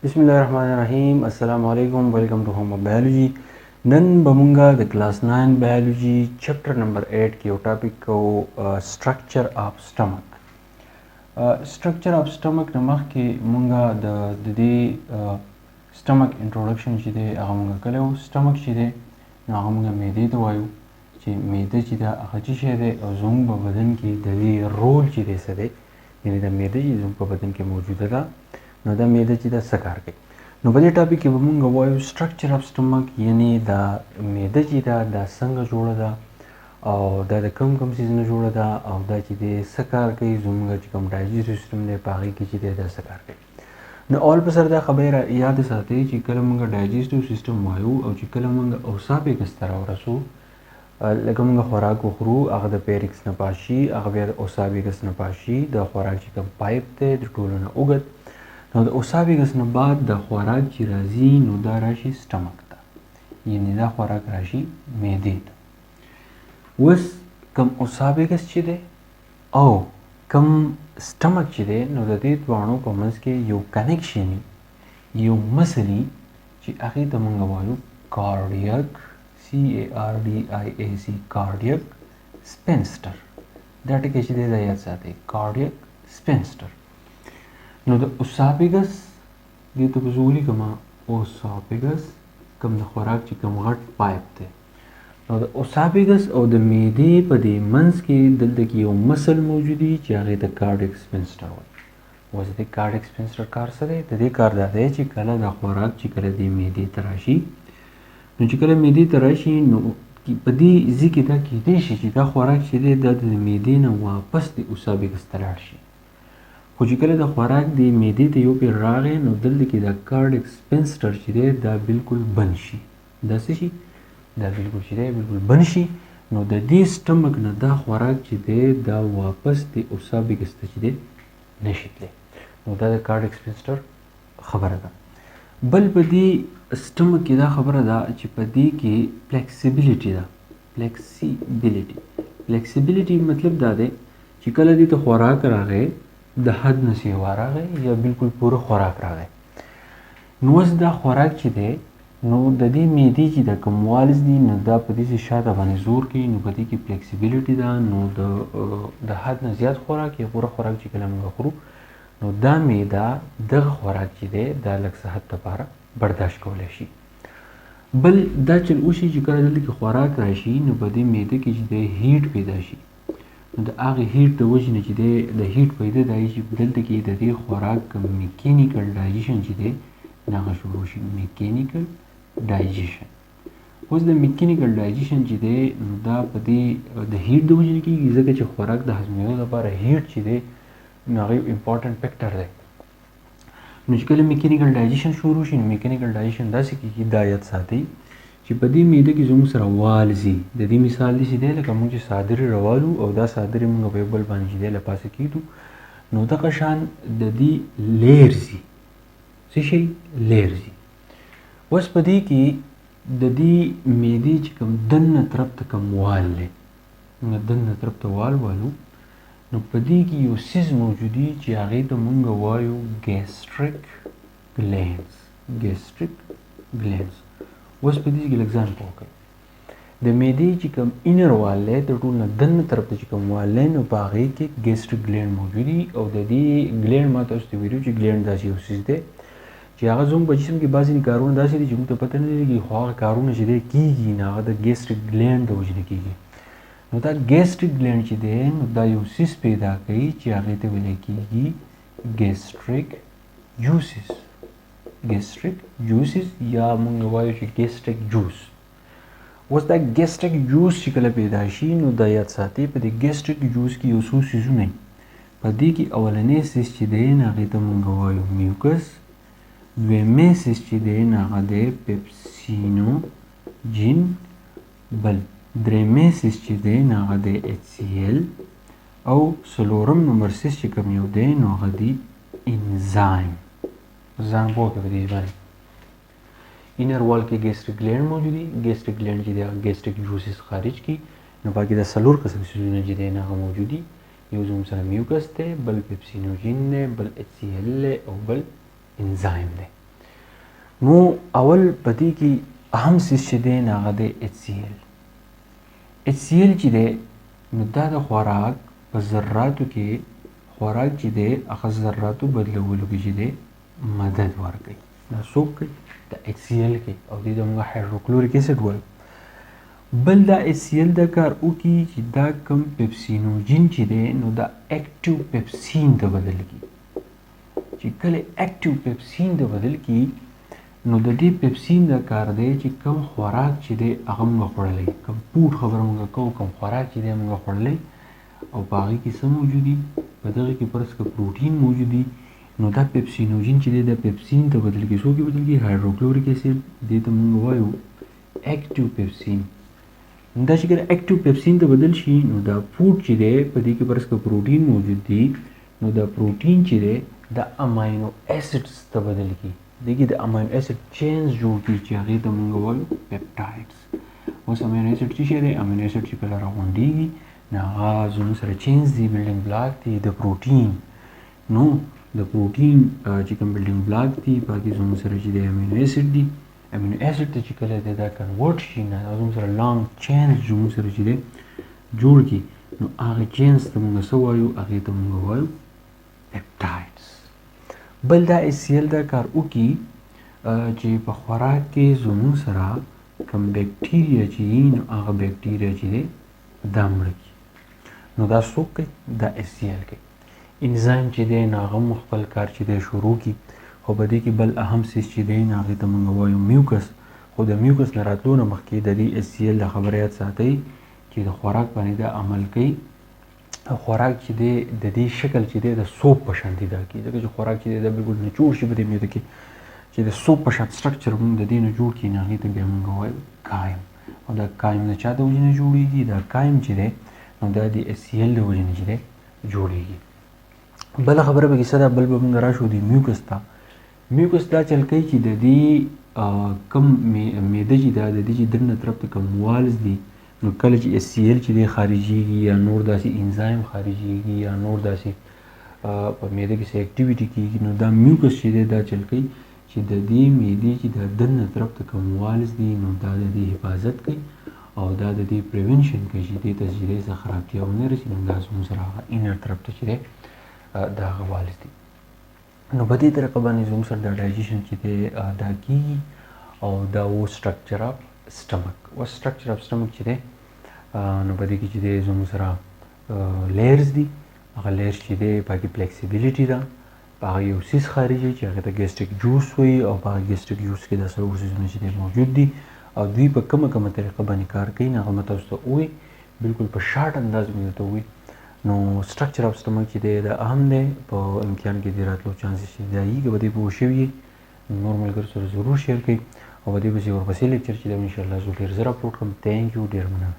بسم الله الرحمن الرحیم. السلام علیکم، welcome to home biology. نن به مونږه د class 9 biology chapter number 8 کې یو topic کوو، structure of stomach. Structure of stomach نه مخکې مونږه د دې stomach introduction چې دی، هغه مونږه کړی وو. Stomach چې دی، نو هغه مونږه معدې ته وایو، چې معده چې ده هغه څه شی دی او زموږ په بدن کې د دې رول چې دی څه دی، یعنې د معده چې زموږ په بدن کې موجوده ده، نو دا معده چې ده څه کار کوي. نو په دې topic کې به مونږ وایو structure of stomach، یعنی دا معده چې ده دا څنګه جوړه ده او دا د کوم کوم څیزونو جوړه ده او دا چې دی څه کار کوي، زموږ چې کوم digestive system دی، په هغې کې چې دی دا څه کار کوي. نو اول په سر دا خبره یاد ساتئ چې کله مونږ digestive system وایو او چې کله مونږ oesophagus ته راورسو، لکه مونږ خوراک وخورو، هغه د pharynx نه پاس شي، هغه بیا د oesophagus نه پاس شي، د خوراک چې کوم pipe دی د ټولو نه اوږد. نو د oesophagus نه بعد د خوراک چې راځي، نو دا راشي stomach ته، یعنی دا خوراک راشي معدې ته. اوس کوم oesophagus چې دی او کوم stomach چې دی، نو د دې دواړو په منځ کې یو connection، یو muscle چې هغې ته مونږ وایو cardiac، C A R D I A C، cardiac sphincter. دا ټکی چې دی دا یاد ساتئ، cardiac sphincter. نو د oesophagus دې ته به زه ولیکم oesophagus، کوم د خوراک چې کوم غټ pipe دی، نو د oesophagus او د معدې په دې منځ کې دلته کې یو muscle موجودي چې هغې ته cardiac sphincter وایي. اوس د دې cardiac sphincter کار څه دی؟ د دې کار دا دی چې کله د خوراک چې کله دې معدې ته راشي، نو چې کله معدې ته راشي، نو په دې ځای کې دا کېدای شي چې دا خوراک چې دی دا د معدې نه واپس د oesophagus ته لاړ شي. خو چې کله د خوراک د معدې ته یو پیر راغی، نو دلته کې دا cardiac sphincter چې دی دا بالکل بند شي. دا څه شي؟ دا بالکل چې دی بالکل بند شي. نو د دې stomach نه دا خوراک چې دی دا واپس د oesophagus ته چې دی نشي تللی. نو دا د cardiac sphincter خبره ده. بل په دې stomach کې دا خبره ده چې په دې کې flexibility ده. Flexibility مطلب دا دی چې کله دې ته خوراک راغی، د حد نه سیوا راغی یا بالکل پوره خوراک راغی، نو اوس دا خوراک چې دی، نو د دې معدې چې د کوم walls دي، نو دا په دې شاته باندې زور کوي. نو په دې کې flexibility ده. نو د حد نه زیات خوراک یا پوره خوراک چې کله موږ خورو، نو دا معده دغه خوراک چې دی دا لږ صحت لپاره برداشت کولی شي. بل دا چل وشي چې کله دلته کې خوراک راشي، نو په دې معده کې چې دی heat پیدا شي. نو د هغې heat د وجې نه چې دی، د heat پیدا دی چې دلته کې د دې خوراک mechanical digestion چې دی هغه شروع شي، mechanical digestion. اوس د mechanical digestion چې دی، نو دا په دې د heat د وجې نه کېږي، ځکه چې خوراک د هضمېدو لپاره heat چې دی نو هغه یو important factor دی. نو چې کله mechanical digestion شروع شي، نو mechanical digestion داسې کېږي، دا یاد ساتئ چې په دې معده کې زموږ سره walls دي. د دې مثال داسې دی لکه موږ چې څادرې راوالو او دا څادرې موږ په یو بل باندې چې دی له پاسه کېږدو. نو دغه شان د دې layers دي. څه شی layers دي؟ اوس په دې کې د دې معدې چې کوم دننه طرف ته کوم wall دی، موږ دننه طرف ته wall والو، نو په دې کې یو څیز موجودي چې هغې ته مونږ وایو gastric glands، gastric glands. اوس په دې کې لږ ځان پوه کړئ. د معدې چې کوم inner wall دی، د ټول نه دننه طرف ته چې کوم wall دی، نو په هغې کې gastric gland موجود دي. او د دې gland ما تاسو ته ویلو چې gland داسې یو څیز دی چې هغه زموږ په جسم کې بعضې کارونه داسې دي چې موږ ته پته نه لګي، خو هغه کارونه چې دی کېږي، نو هغه د gastric gland د وجې نه کېږي. نو دا gastric gland چې دی، نو دا یو څیز پیدا کوي چې هغې ته ویل کېږي gastric juices، gastric juices یا موږ وایو چې gastric juice. اوس دا gastric juice چې کله پیدا شي، نو دا یاد ساتئ، په دې gastric juice کې یو څو څیزونه. په دې کې اولنی څیز چې دی، نو هغې ته موږ وایو mucus. دویمی څیز چې دی، نو هغه دی pepsinogen. بل درېیمی څیز چې دی، نو هغه دی HCl. او څلورم نمبر څیز چې کوم یو دی، نو هغه دی انزایم. ځان پوه کړئ په دې باندې. Inner wall کې gastric gland موجود دي. Gastric gland چې دی هغه gastric juices خارج کی. نو پکې د څلور قسم څیزونه چې دی هغه موجود دي. یو زموږ سره mucus دی، بل pepsinogen دی، بل HCl دی او بل انزایم دی. نو اول په دې کې اهم څیز چې دی نو هغه دی اچ سي ایل. اچ سي ایل چې دی نو دا د خوراک په ذراتو کې خوراک چې دی هغه ذراتو بدلولو کې چې دی مدد ورکوي. دا څوک کوي؟ دا اچ سي ایل کوي، او دې ته موږ هایدروکلوریک اسید وایو. بل دا اچ سي ایل دا کار وکړي چې دا کوم پیپسینوجین چې دی نو دا اکټیو پیپسین ته بدل کړي. چې کله اکټیو پیپسین ته بدل کړي نو د دې پیپسین دا کار دی چې کوم خوراک چې دی هغه موږ خوړلی، کوم پوټ خبره موږ کوو، کوم خوراک چې دی موږ خوړلی او په هغې کې څه موجود دي، په دغه کې فرض که پروټین موجود دي، نو دا پیپسینوجین چې دی دا پیپسین ته بدل کړي. څوک یې بدل کړي؟ هایدروکلوریک اسید، دې ته موږ وایو اکټیو پیپسین. دا چې کله اکټیو پیپسین ته بدل شي نو دا فوډ چې دی په دې کې فرض که پروټین موجود دي، نو دا پروټین چې دی دا امینو اسیډز ته بدل کړي. دې کې د امینو اسید چینز جوړ کړي چې هغې ته موږ وایو پیپټایډز. اوس امینو اسید څه شی دی؟ امینو اسید چې کله راغونډېږي نو هغه زموږ سره چینز دي، بلډینګ بلاک دي د پروټین. نو د پروټین چې کوم بلډینګ بلاک دي په هغې زموږ سره چې دی امینو اسید دي. امینو اسید ته چې کله دی دا کنورټ شي نو هغه زموږ سره لانګ چینز زموږ سره چې دی جوړ کړي، نو هغه چینز ته موږ څه وایو؟ هغې ته موږ وایو پیپټایډز. بل دا اس سی ایل دا کار وکړي چې په خوراک کې زموږ سره کوم بیکټیریا چې دي نو هغه بیکټیریا چې دی دا مړه کړي. نو دا څوک کوي؟ دا اس سی ایل کوي. انزایم چې دی نو هغه هم خپل کار چې دی شروع کړي، خو په دې کې بل اهم څیز چې دی نو هغې ته موږ وایو میوکس. خو د میوکس نه راتلو نه مخکې د دې اس سی ایل د خبره یاد ساتئ چې د خوراک باندې دا عمل کوي. خوراک چې دی د دې شکل چې دی د سوپ په شان دی دا کوي، ځکه چې خوراک چې دی دا بالکل نچوړ شي په دې معده کې، چې د سوپ په شان سټرکچر موږ د دې نه جوړ کړي نو هغې ته بیا موږ وایو کایم. او دا کایم د چا د وجې نه جوړېږي؟ دا کایم چې دی نو دا د اس سی ایل د وجې نه چې دی جوړېږي. بله خبره پکې څه ده؟ بل به موږ راشو د میوکس ته. میوکس دا چل کوي چې د دې کوم معده چې ده د دې چې دننه طرف ته کوم والز دي، نو کله چې اس سی ایل چې دی خارجېږي یا نور داسې انزایم خارجېږي یا نور داسې په معده کې څه اکټیویټي کېږي، نو دا میوکس چې دی دا چل کوي چې د دې معدې چې د دننه طرف ته کوم والز دي نو دا د دې حفاظت کوي او دا د دې پریونشن کوي چې دې ته چې دی څه خرابتیا ونه رسي. نو دا زموږ سره هغه انر طرف ته چې دی دا هغه والز دي. نو په دې طریقه باندې زموږ سره دا ډایجیشن چې دی دا کېږي. او دا و سټرکچر اف سټمک. و سټرکچر اف سټمک چې دی نو په دې کې چې دی زموږ سره لیئرز دي، هغه لیئرز چې دی په کې فلیکسیبিলিټي ده، په هغه یو څیز خارجي چې هغې ته ګیسټریک جوس وایي، او په هغه ګیسټریک جوس کې دا څلور څیزونه چې دی موجود دي او دوی په کومه کومه طریقه باندې کار کوي نو هغه مې تاسو ته ووایي، بالکل په شارټ انداز مې درته ووایي. نو سټرکچر اف سټمک چې دی دا اهم دی، په امتحان کې د راتلو چانسز چې دی که په دې پوه شوي یئ نور ملګرو سره ضرور شیر کړئ، او په دې پسې ورپسې لیکچر چې دی انشاءالله زه ډېر زر اپلوډ کړم. ثانک یو، ډېر مننه.